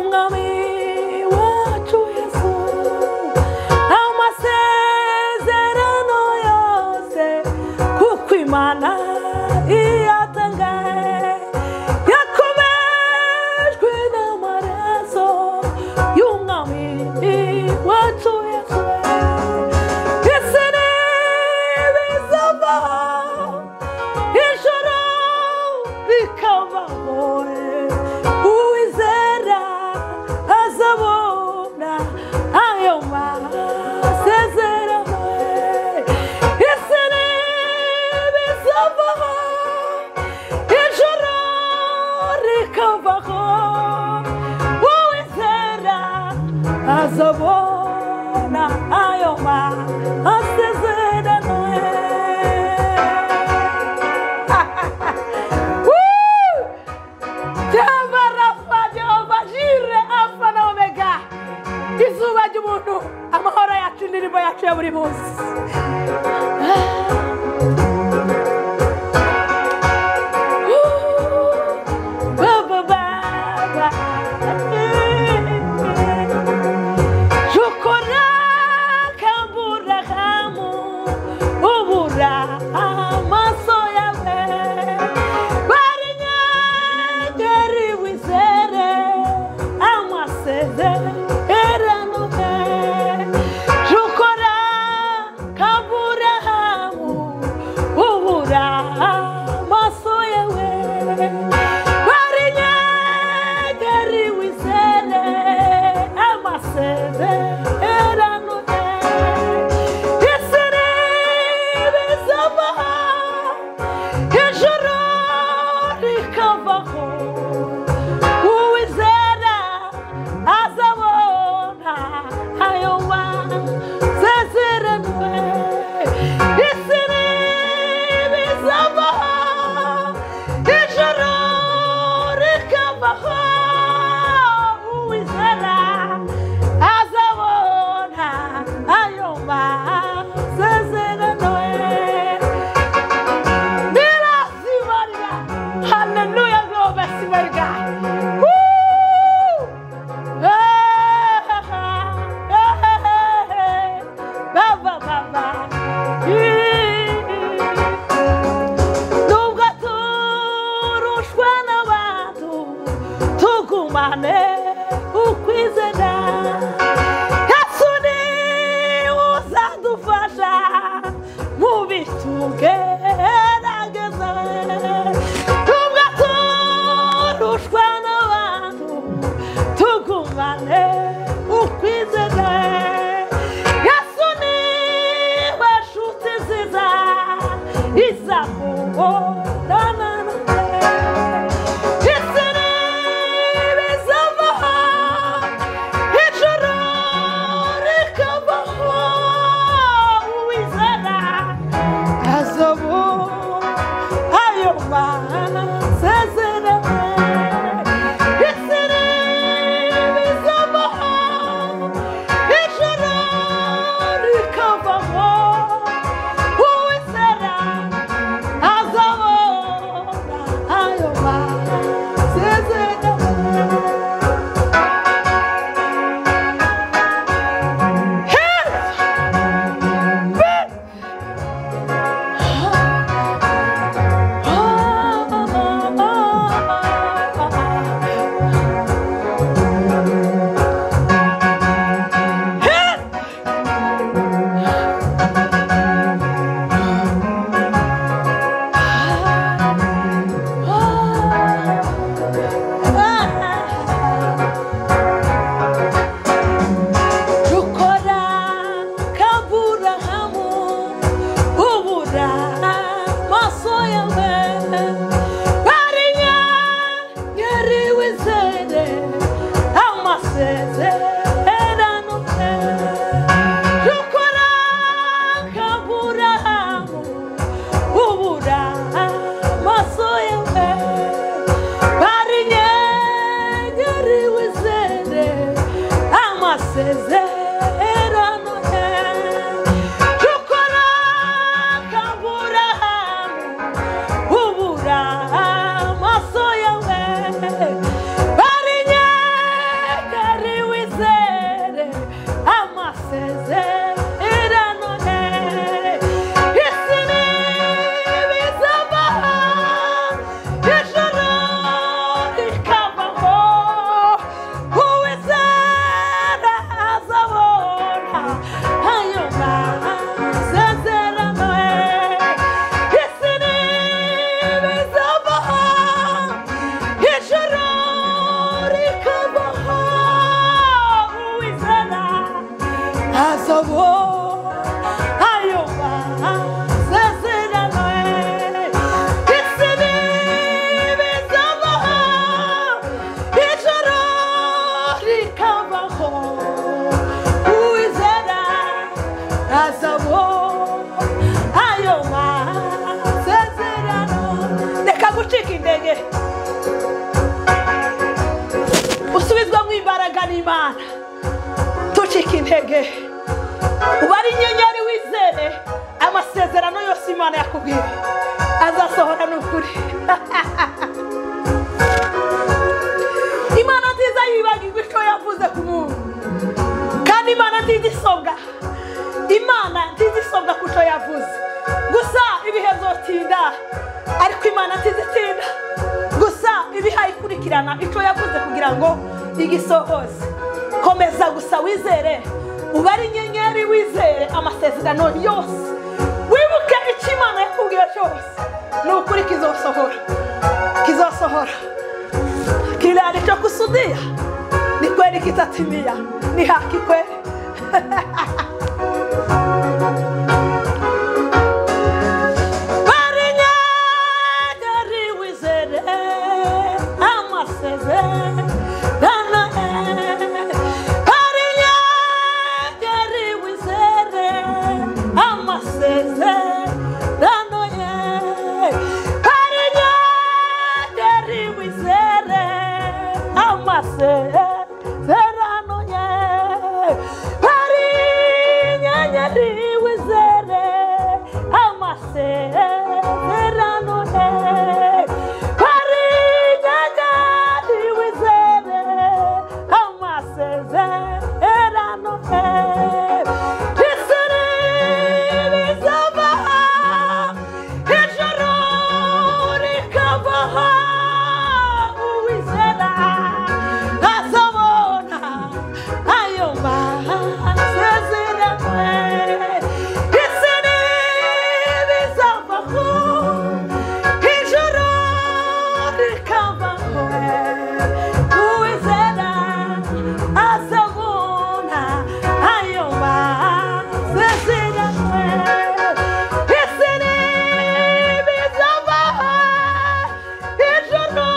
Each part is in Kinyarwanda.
y'umwami wacu Yesu. Amasezerano yose kuko Imana iyatanga yakomejwe n'amaraso y'umwami wacu Yesu. Isi ntibizavaho, ijoro rikavaho, uwizera azabona ayo masezerano. Isi ntibizavaho, ijoro rikavaho, uwizera azabona ayo masezerano. Jehova Rafa, Jehova Jire, Alfa na Omega. Izuba ry'umuntu, amahoro yacu, indirimbo yacu ya buri munsi. Baba, baba. Jukora kaburahamu, ubura amaso yawe. Bari inyenyeri wizere amasezerano ye. Jukora kaburahamu, ubura amaso yawe. Bari inyenyeri wizere amasezerano ye. Isi ntibizavaho, ijoro rikavaho, uwizera azabona ayo masezerano ye. Isi ntibizavaho, ijoro rikavaho, uwizera azabona ayo masezerano ye. Nirazimarira. Hallelujah, glory to God. Woo! Baba, baba. Nubwo turushwa n'abantu, tugumane ukwizera. Yesu ni uzadufasha mu bitugerageza. Nubwo turushwa n'abantu, tugumane ukwizera. Yesu ni we nshuti nziza izakubonana nawe. Isi ntibizavaho, ijoro rikavaho, uwizera azabona ayo masezerano. Isi ntibizavaho, ijoro rikavaho, uwizera azabona ayo masezerano. Rukora kaburahamu, ubura amaso yawe. Bari inyenyeri wizere amasezerano ye. Rukora kaburahamu, ubura amaso yawe. Bari inyenyeri wizere amasezerano ye. Rukora kaburahamu, ubura amaso yawe. Bari inyenyeri azabona ayo masezerano. Reka gucika intege, usubizwamo imbaraga n'Imana. Tucika intege, ubare inyenyeri wizere amasezerano yose Imana yakubwiye azasohora n'ukuri. Imana nziza yibagirwa icyo yavuze ku muntu, kandi Imana nziza isobwa, Imana nziza isobwa ku cyo yavuze. Gusa ibihe byotinda, ariko Imana nziza itinda. Gusa ibiha ikurikirana icyo yavuze kugira ngo igisohoze. Komeza gusa wizere, ubare inyenyeri wizere amasezerano yose, wibuke icyo Imana yakubwiye cyose, ni ukuri kizosohora, kizosohora. Kile alichokusudia ni kweli kitatimia, ni haki kweli. Barinyenyeri wizere amasezerano, barinyenyeri wizere amasezerano, barinyenyeri wizere amasezerano, barinyenyeri wizere amasezerano, barinyenyeri wizere amasezerano. Isi bizavaho, ijuru rikavaho, uwizera azabona ayo masezerano. Isi bizavaho, ijuru rikavaho, uwizera azabona ayo masezerano. Isi bizavaho, ijuru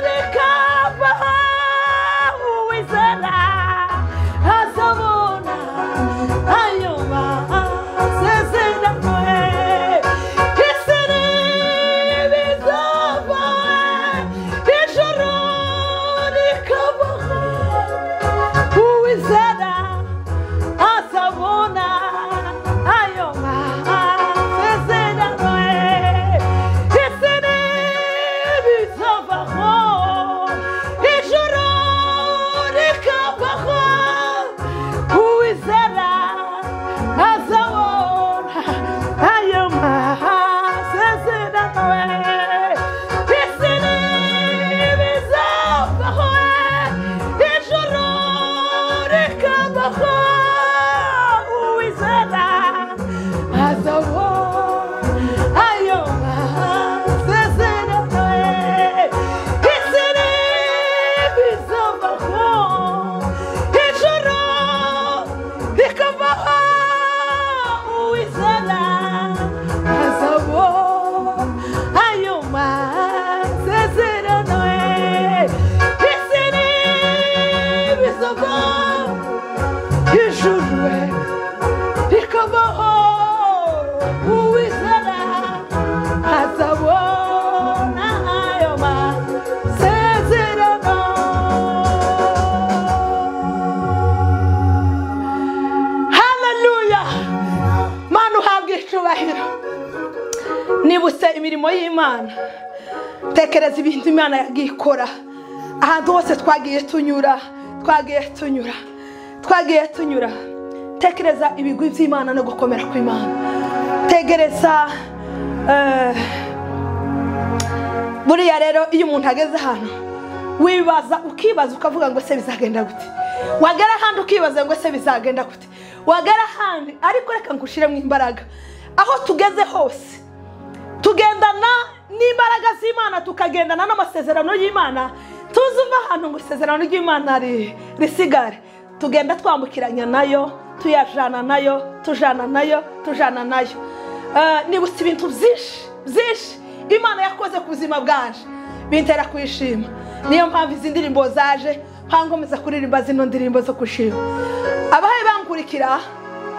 rikavaho, uwizera azabona ayo masezerano. Isi bizavaho, ijuru rikavaho, uwizera azabona ayo masezerano. Isi bizavaho, ijuru rikavaho, uwizera azabona ayo masezerano. Isi bizavaho, ijuru rikavaho, uwizera azabona ayo masezerano. Isi bizavaho, ijuru rikavaho, uwizera azabona ayo masezerano. Isi bizavaho, ijuru rikavaho, uwizera azabona ayo masezerano. Haleluya! Mana uhabwe icyubahiro. Nibutse imirimo y'Imana, tekereza ibintu Imana yagiye ikora ahantu hose twagiye tunyura, twagiye tunyura, twagiye tunyura. Tekereza ibigwi by'Imana no gukomera kw'Imana. Tegereza buriya rero iyo umuntu ageze hano wibaza, ukibaza ukavuga ngo se bizagenda gute, wagera ahandi ukibaza ngo se bizagenda gute, wagera ahandi. Ariko reka ngushiremo imbaraga. Aho tugeze hose tugendana n'imbaraga z'Imana, tukagendana n'amasezerano y'Imana. Tuzumva ahantu ngo isezerano ry'Imana risigare, tugenda twambukiranya nayo, tuyajana nayo, tujana nayo, tujana nayo. Nibutse ibintu byinshi byinshi Imana yakoze ku buzima bwanje, bintera kwishima. Niyo mpamvu izi ndirimbo zaje, nkomeza kuririmba zino ndirimbo zo gushima. Abahaye bankurikira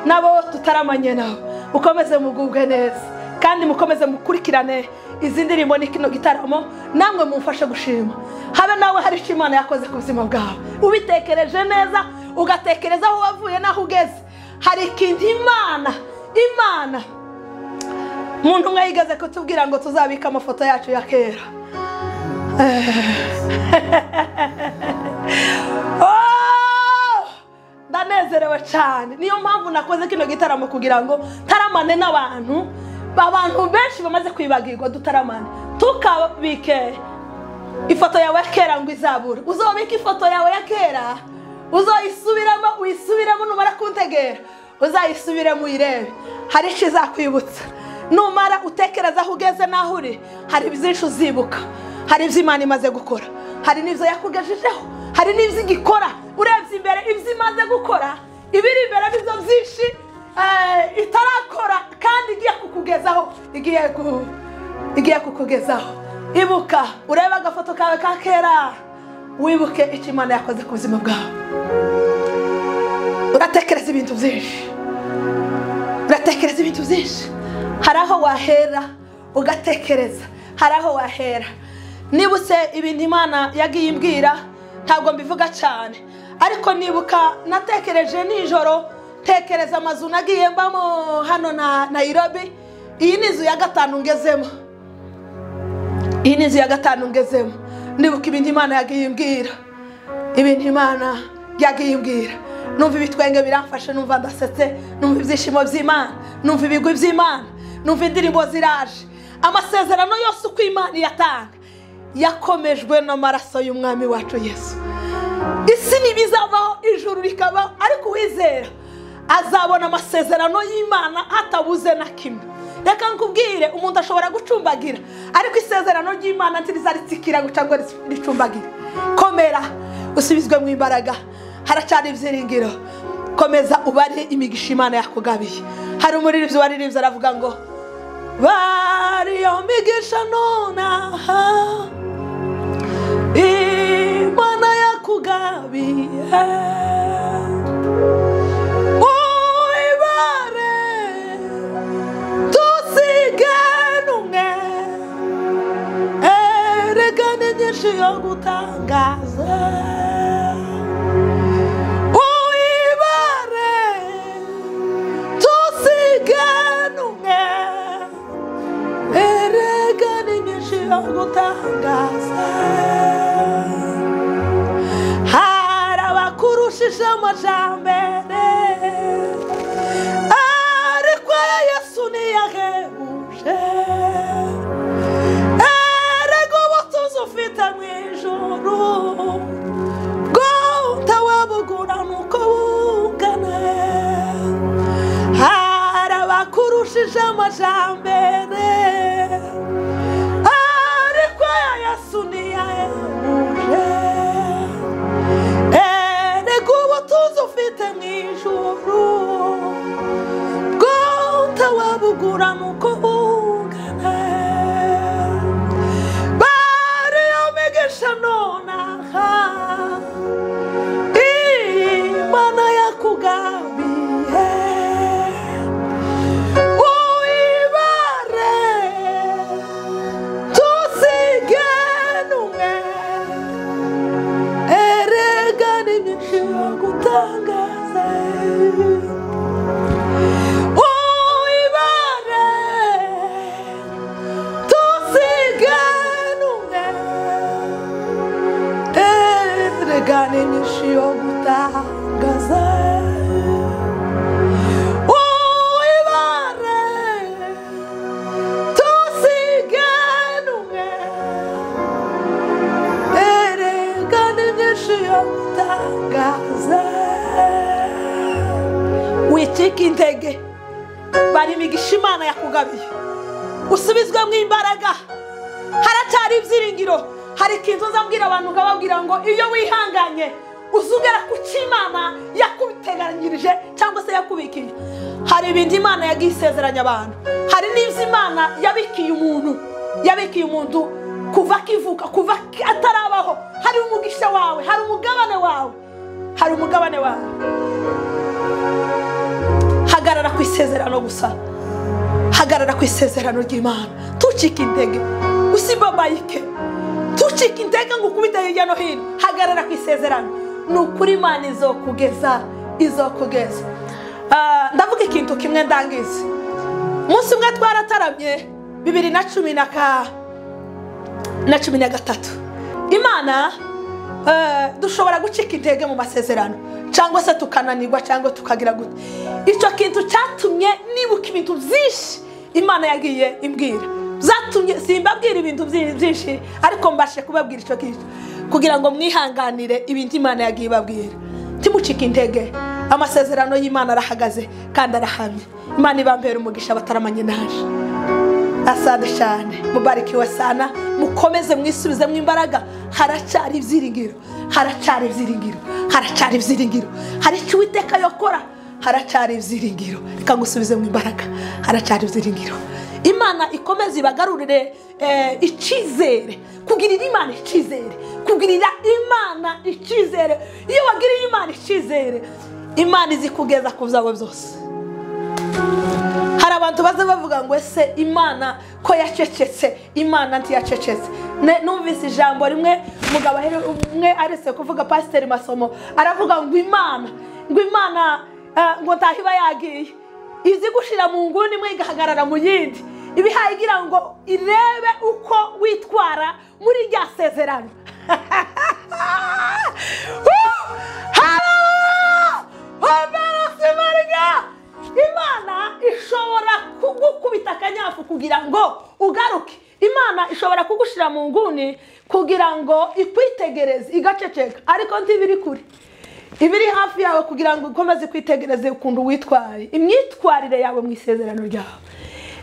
Nabo tutaramanye nabo mukomeze mugubwe neza kandi mukomeze mukurikirane izi ndirimbo ni kino gitaramo, namwe mumfashe gushima. Habe nawe hari icyo Imana yakoze ku buzima bwawe, ubitekereje neza, ugatekereza aho wavuye n'aho ugeze. Hari ikintu Imana umuntu umwe yigeze kutubwira ngo tuzabika amafoto yacu ya kera. Ndanezerewe cyane, niyo mpamvu nakoze kino gitaramo kugira ngo taramane n'abantu, abantu benshi bamaze kwibagirwa, dutaramane tukabike ifoto yawe ya kera ngo izabure. Uzobika ifoto yawe ya kera, uzoyisubiramo, uyisubiremo numara kuntegera, uzayisubiremo uyirebe, hari icyo izakwibutsa. Numara utekereza aho ugeze n'aho uri, hari byinshi uzibuka, hari ibyo Imana imaze gukora, hari n'ibyo yakugejejeho, hari n'ibyo igikora. Urebye imbere ibyo imaze gukora, ibiri imbere bizo byinshi itarakora kandi igiye kukugezaho, igiye kukugezaho. Ibuka urebe agafoto kawe ka kera, wibuke icyo Imana yakoze ku buzima bwawe. Uratekereza ibintu byinshi, uratekereza ibintu byinshi. Hari aho wahera ugatekereza, hari aho wahera. Nibutse ibintu Imana yagiye imbwira, ntabwo mbivuga cyane, ariko nibuka natekereje nijoro, tekereza amazu nagiye mbamo hano na Nairobi. Iyi ni inzu ya 5 ngezemo, iyi ni inzu ya 5 ngezemo. Nibuka ibintu Imana yagiye imbwira, ibintu Imana yagiye imbwira. Numva ibitwenge biramfashe, numva ndasetse, numva ibyishimo by'Imana, numva ibigwi by'Imana, numva indirimbo ziraje. Amasezerano yose uko Imana yatanga yakomejwe n'amaraso y'umwami wacu Yesu. Isi ntibizavaho, ijuru rikabaho, ariko uwizera azabona amasezerano y'Imana atabuze na kimwe. Reka nkubwire, umuntu ashobora gucumbagira, ariko isezerano ry'Imana ntirizarikira ngo cyangwa ricumbagire. Komera usubizwe mu imbaraga, haracyari ibyiringiro. Komeza ubare imigisha Imana yakugabiye. Hari umuririmbyi waririmbye aravuga ngo bari yo migisha nonaha Imana yakugabiye, uyibare tusige numwe, erega ni nyinshi yo gutangaza. Uyibare tusige numwe, erega ni nyinshi yo gutangaza. Hari abakurushije amajambere, ariko Yesu ntiyahebuje. Erega ubutunzi ufite mu ijuru bwo utawabugura nuko bungana. Hari abakurushije amajambere, ariko Yesu ntiyahebuje. Erega ubutunzi ufite mu ijuru bwo utawabugura nuko bungana. Bari yo migisha nonaha Imana yakugabiye, uyibare tusige numwe, erega ni myinshi yo gutangaza. Uyibare tusige numwe, erega ni myinshi yo gutangaza. Uyibare tusige numwe, erega ni myinshi yo gutangaza. Wicike intege, bari imigisha Imana yakugabiye, usubizwe mu imbaraga. Haracyari ibyiringiro. Hari ikintu nzambwira abantu nkababwira ngo iyo wihanganye uzugera ku cy'Imana yakubiteganyirije cyangwa se yakubikiye. Hari ibintu Imana yagiye isezeranya abantu, hari n'ibyo Imana yabikiye umuntu, yabikiye umuntu kuva akivuka, kuva atarabaho. Hari umugisha wawe, hari umugabane wawe, hari umugabane wawe. ku isezerano gusa, hagarara ku isezerano ry'Imana. Tucike intege, usibabayike, tucike intege ngo ukubite hirya no hino. Hagarara ku isezerano, ni ukuri Imana izokugeza, izokugeza. Ndavuga ikintu kimwe ndangize. Umunsi umwe twarataramye 2013. Imana dushobora gucika intege mu masezerano, cyangwa se tukananirwa, cyangwa tukagira gute. Icyo kintu cyatumye nibuka ibintu byinshi Imana yagiye imbwira, zatumye simbabwira ibintu byinshi, ariko mbashe kubabwira icyo kintu kugira ngo mwihanganire ibintu Imana yagiye ibabwira. Timucike intege, amasezerano y'Imana arahagaze kandi arahamye. Imana ibambere umugisha bataramanye naje. Asante cyane, mubarikiwe sana, mukomeze mwisubizemo imbaraga. Haracyari ibyiringiro, haracyari ibyiringiro, haracyari ibyiringiro, hari icyo Uwiteka yokora, haracyari ibyiringiro. Reka ngusubizemo imbaraga, haracyari ibyiringiro. Imana ikomeze ibagarurire icyizere, kugirira Imana icyizere, kugirira Imana icyizere. Iyo wagiriye Imana icyizere, Imana izikugeza ku byawe byose. Hari abantu baza bavuga ngo ese Imana ko yacecetse? Imana ntiyacecetse. Numvise ijambo rimwe umugabo umwe aretse kuvuga, Pasiteri Masomo aravuga ngo Imana, ngo Imana ngo ntahiba yagiye, izi gushira mu nguni imwe igahagarara mu yindi, ibihaye igira ngo irebe uko witwara muri rya sezerano. Imana ishobora kugukubita akanyafu kugira ngo ugaruke. Imana ishobora kugushira mu nguni kugira ngo ikwitegereze igaceceka, ariko ntibiri kure, ibiri hafi yawe kugira ngo ukomeze kwitegereze ukuntu witwaye. Imyitwarire yawe mu isezerano ryawe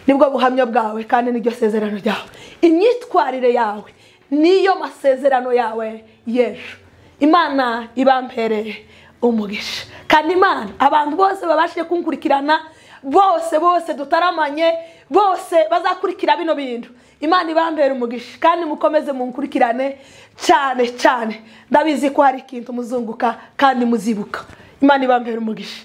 nibwo buhamya bwawe, kandi niryo sezerano ryawe. Imyitwarire yawe niyo masezerano yawe y'ejo. Imana ibampereye umugisha. Kandi Imana, abantu bose babashije kunkurikirana, bose bose dutaramanye, bose bazakurikira bino bintu, Imana ibambere umugisha. Kandi mukomeze munkurikirane cyane cyane, ndabizi ko hari ikintu muzunguka kandi muzibuka. Imana ibambere umugisha.